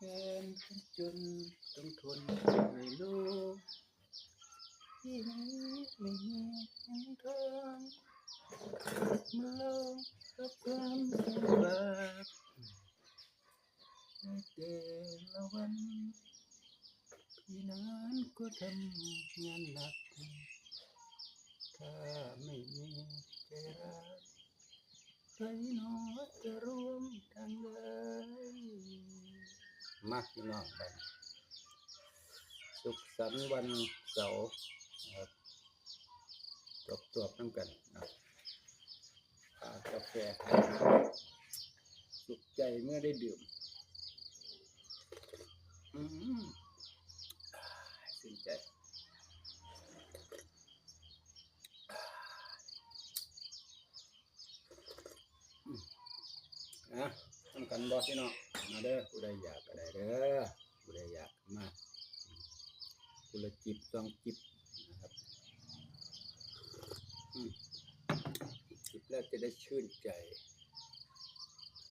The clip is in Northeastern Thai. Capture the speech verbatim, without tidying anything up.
เป็นคนจนต้องทนในโลกที่นี้ไม่มีเงินทองมาลองกับความลำบากในแต่ละวันพี่นั้นก็ทำงานหนัก ถ้าไม่มีใจรักใครหนอจะร่วมทางได้มาพี่น้องบัดนี้สุขสันต์วันเสาร์นะครับจวบๆนำกันนะหากาแฟสุขใจเมื่อได้ดื่ม อืมชื่นใจ อ่ะนำกันบ่พี่น้องมาเด้อผู้ใดอยากก็ได้เด้อผู้ใดอยากมาคนละจิบสองจิบนะครับอืมจิบแล้วจะได้ชื่นใจ